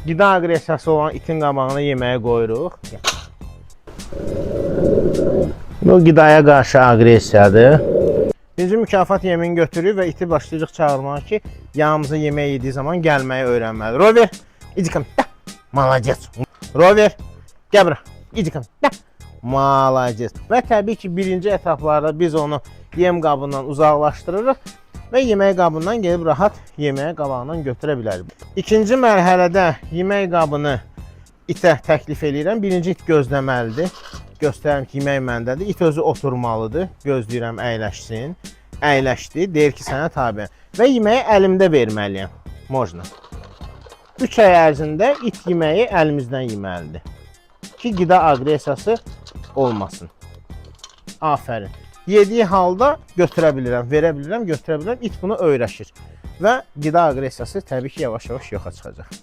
Qida aqressiyası olan itin qabağına yeməyi qoyuruq. Bu qidaya qarşı aqressiyadır. Birinci mükafat yemini götürürük və iti başlayırıq çağırmağa ki, yanımıza yemək yediyi zaman gəlməyi öyrənməlidir. Rover, иди ко мне. Да. Молодец. Rover, gəl bura. Иди ко мне. Да. Молодец. Və təbii ki, birinci etaplarda biz onu yem qabından uzaqlaşdırırıq və yemək qabından gəlib rahat yeməyi qabağından götürə bilərik. İkinci mərhələdə yemək qabını itə təklif eləyirəm. Birinci it gözləməlidir. Göstərirəm ki, yemək məndədir. İt özü oturmalıdır. Gözləyirəm əyləşsin. Əyləşdi. Deyir ki, sənə tabiyəm. Və yeməyi əlimdə verməliyəm. Можно. 3 ay ərzində it yeməyi əlimizdən yeməlidir. Ki, qida aqressiyası olmasın. Afərin. Yediyi halda götürə bilirəm, verə bilirəm, götürə bilirəm. İt bunu öyrəşir. Və qida aqressiyası təbii ki, yavaş-yavaş yoxa çıxacaq.